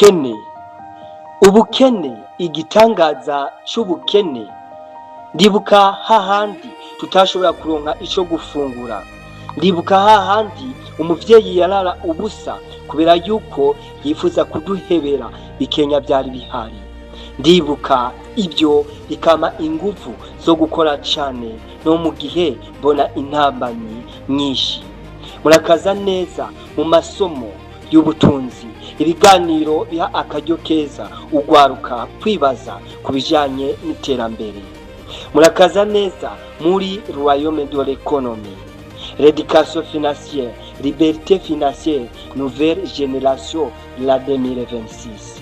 Ubukene, ubukene, igitangaza c'ubukene. Ndibuka hahandi tutashobora kuronka ico gufungura. Ndibuka hahandi umuvyeyi yarara ubusa kubera yuko yifuza kuduhebera bikenya vyari bihari. Ndibuka ibyo bikama inguvu zo gukora cane no mu gihe mbona intambamyi nyinshi. Murakaza neza mu masomo y'ubutunzi, ibiganiro biha akaryo keza ugwaruka kwibaza ku bijanye n'iterambere. Murakaza neza muri Royaume de l'économie, l'éducation financière, liberté financière, nouvelle génération, la 2026,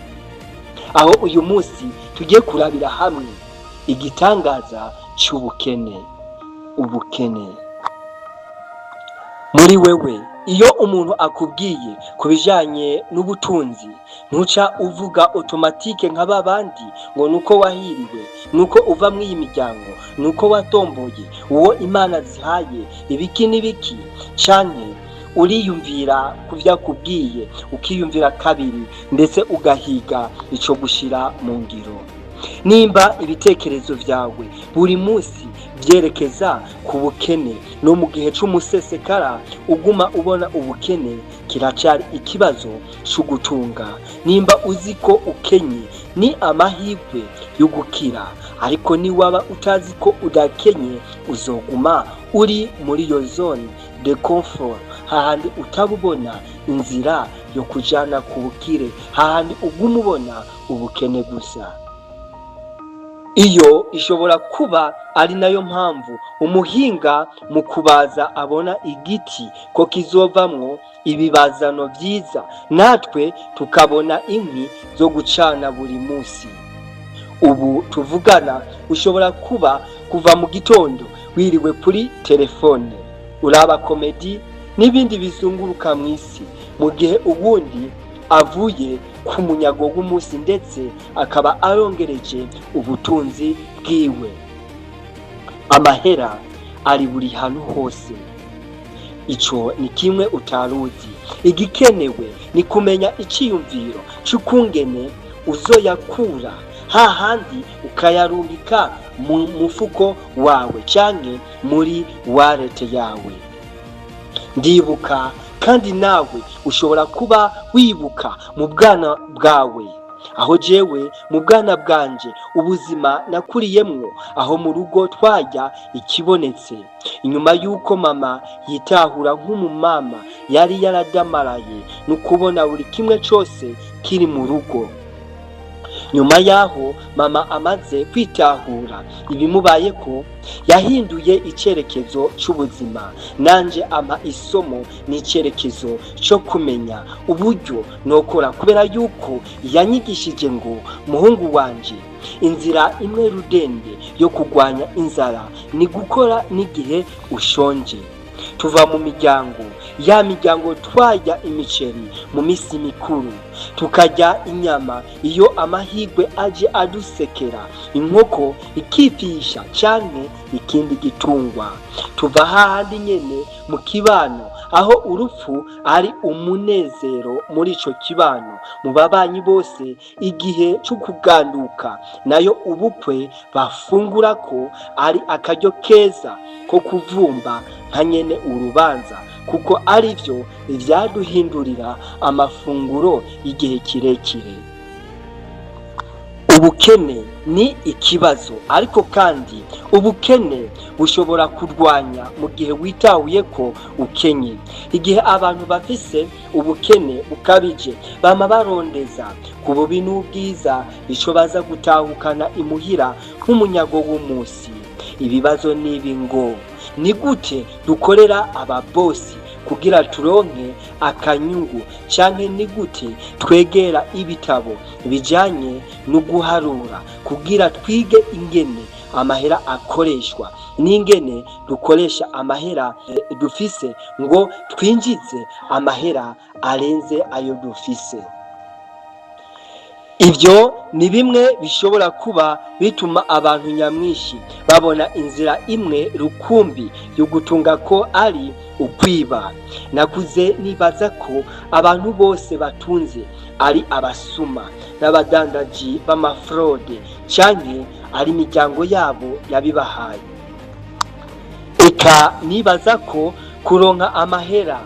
aho uyu munsi tugiye kurabira hamwe igitangaza c'ubukene. Ubukene muri wewe, iyo umuntu akubwiye ku bijanye n'ubutunzi, ntuca uvuga automatique nka babandi ngo nuko wahiriwe, nuko uva mw'iyi miryango, nuko watomboye, uwo Imana zihaye ibiki n'ibiki, canke uriyumvira ku vyo akubwiye, ukiyumvira kabiri, ndetse ugahiga ico gushira mu ngiro. Nimba ibitekerezo vyawe buri munsi vyerekeza ku bukene, no mu gihe c'umusesekara uguma ubona ubukene, kiracari ikibazo c'ugutunga. Nimba uzi ko ukenye, ni amahirwe yo gukira, ariko niwaba utazi ko udakenye, uzoguma uri muri iyo zone de confort, hahandi utaba ubona inzira yo kujana ku bukire, hahandi uguma ubona ubukene gusa. Iyo ishobora kuba ari nayo mpamvu umuhinga mu kubaza abona igiti ko kizovamwo ibibazano vyiza, natwe tukabona inkwi zo gucana buri munsi. Ubu tuvugana ushobora kuba kuva mu gitondo wiriwe kuri telefone uraba comédie n'ibindi bizunguruka mw'isi, mu gihe ubundi avuye ku munyago w'umunsi, ndetse akaba arongereje ubutunzi bwiwe. Amahera ari buri hantu hose, ico ni kimwe utaruzi. Igikenewe ni kumenya iciyumviro c'ukungene uzoyakura hahandi ukayarungika mu mufuko wawe canke muri wallet yawe. Ndibuka, kandi nawe ushobora kuba wibuka mu bwana bwawe, aho jewe mu bwana bwanje, ubuzima nakuriyemwo, aho mu rugo twarya ikibonetse. Inyuma y'uko mama yitahura nk'umumama yari yaradamaraye no kubona buri kimwe cose kiri mu rugo. Nyuma y'aho mama amaze kwitahura ibimubayeko, yahinduye icerekezo c'ubuzima, nanje ampa isomo n'icerekezo co kumenya uburyo nokora, kubera yuko yanyigishije ngo: "Muhungu wanje, inzira imwe rudende yo kurwanya inzara ni gukora n'igihe ushonje." Tuva mu miryango, ya miryango twarya imiceri mu misi mikuru, tukarya inyama iyo amahirwe aje adusekera, inkoko ikifisha canke ikindi gitungwa. Tuva hahandi nyene mu kibano aho urupfu ari umunezero muri ico kibano, mu babanyi bose, igihe co kuganduka, nayo ubukwe bafungura ko ari akaryo keza ko kuvumba nka nyene urubanza, kuko arivyo vyaduhindurira amafunguro y'igihe kirekire. Ubukene ni ikibazo, ariko kandi ubukene bushobora kurwanya mu gihe witahuye ko ukenye. Igihe abantu bafise ubukene bukabije, bama barondeza ku bubi n'ubwiza ico baza gutahukana imuhira nk'umunyago w'umunsi. Ibibazo nibi ngo: ni gute dukorera ababosi kugira turonke akanyungu, canke ni gute twegera ibitabo bijanye no guharura kugira twige ingene amahera akoreshwa n'ingene dukoresha amahera dufise ngo twinjize amahera arenze ayo dufise? Ibyo ni bimwe bishobora kuba bituma abantu nyamwinshi babona inzira imwe rukumbi yo gutunga ko ari ukwiba. Nakuze nibaza ko abantu bose batunze ari abasuma n'abadandaji b'ama fraude, canke ari imiryango yabo yabibahaye. Eka nibaza ko kuronka amahera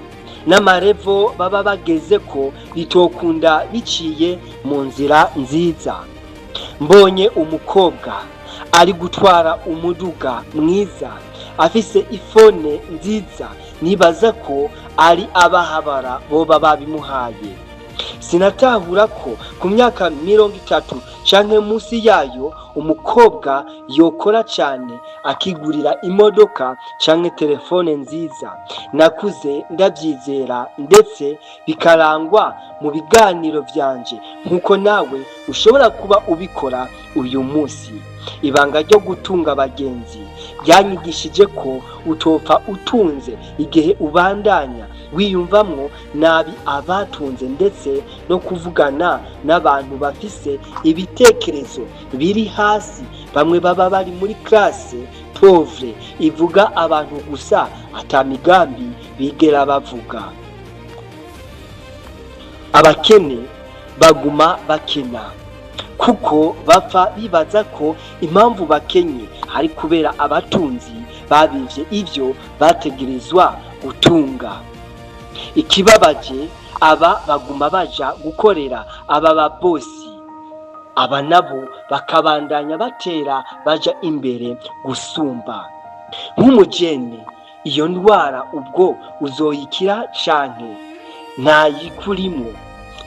n'amarevo baba bageze ko bitokunda biciye mu nzira nziza. Mbonye umukobwa ari gutwara umuduga mwiza, afise iPhone nziza, nibaza ko ari abahabara boba babimuhaye. Sinatahura ko ku myaka 30 canke munsi yayo umukobwa yokora cane akigurira imodoka canke telefone nziza. Nakuze ndavyizera, ndetse bikarangwa mu biganiro vyanje, nk'uko nawe ushobora kuba ubikora uyu munsi. Ibanga ryo gutunga, abagenzi, ryanyigishije ko utopfa utunze igihe ubandanya wiyumvamwo nabi abatunze, ndetse no kuvugana n'abantu bafise ibitekerezo biri hasi, bamwe baba bari muri classe pauvre ivuga abantu gusa ata migambi bigera bavuga. Abakene baguma bakena kuko bapfa bibaza ko impamvu bakenye ari kubera abatunzi babivye ivyo bategerezwa gutunga. Ikibabaje, aba baguma baja gukorera aba babosi, aba nabo bakabandanya batera baja imbere gusumba. Nk'umujene, iyo ndwara ubwo uzoyikira canke ntayikurimwo?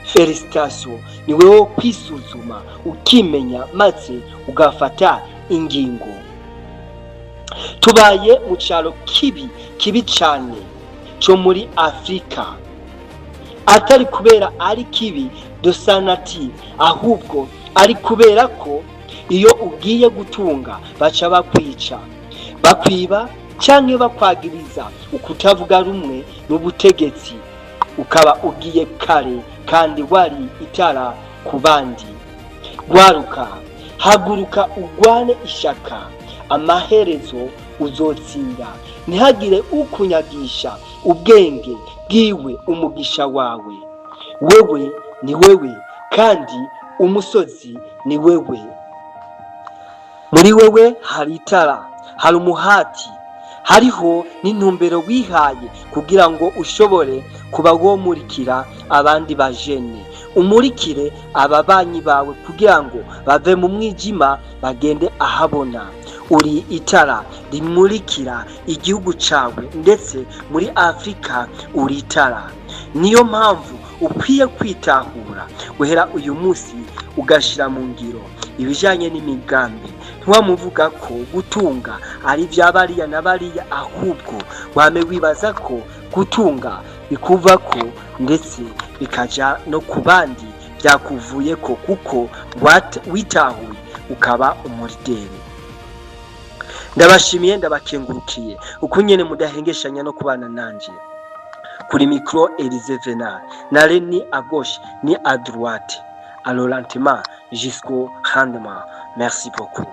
Félicitations, ni wewe wo kwisuzuma ukimenya maze ugafata ingingo. Tubaye mu caro kibi, kibi cane co muri Afurika, atari kubera ari kibi dosanati, ahubwo ari kubera ko iyo ugiye gutunga baca bakwica, bakwiba canke bakwagiriza ukutavuga rumwe n'ubutegetsi, ukaba ugiye kare kandi wari itara ku bandi. Gwaruka, haguruka ugwane ishaka, amaherezo uzotsinda. Ntihagire ukunyagisha ubwenge bwiwe umugisha wawe. Wewe ni wewe, kandi umusozi ni wewe. Muri wewe hari itara, hari umuhati, hariho n'intumbero wihaye kugira ngo ushobore kuba womurikira abandi bajene, umurikire ababanyi bawe kugira ngo bave mu mwijima bagende ahabona. Uri itara rimurikira igihugu cawe, ndetse muri Afurika uri itara. Niyo mpamvu ukwiye kwitahura guhera uyu munsi, ugashira mu ngiro ibijanye n'imigambi. Ntiwamuvuga ko gutunga ari ibya bariya na bariya, ahubwo wame wibaza ko gutunga bikuvako ndetse bikaja no ku bandi byakuvuyeko, kuko witahuye ukaba umu leader. Ndabashimiye, ndabakengurukiye uko nyene mudahengeshanya no kubana nanje. Kuri micro, Elise Venal nare, ni à gauche ni à droite, alors lentement jusqu'au rendement. Merci beaucoup.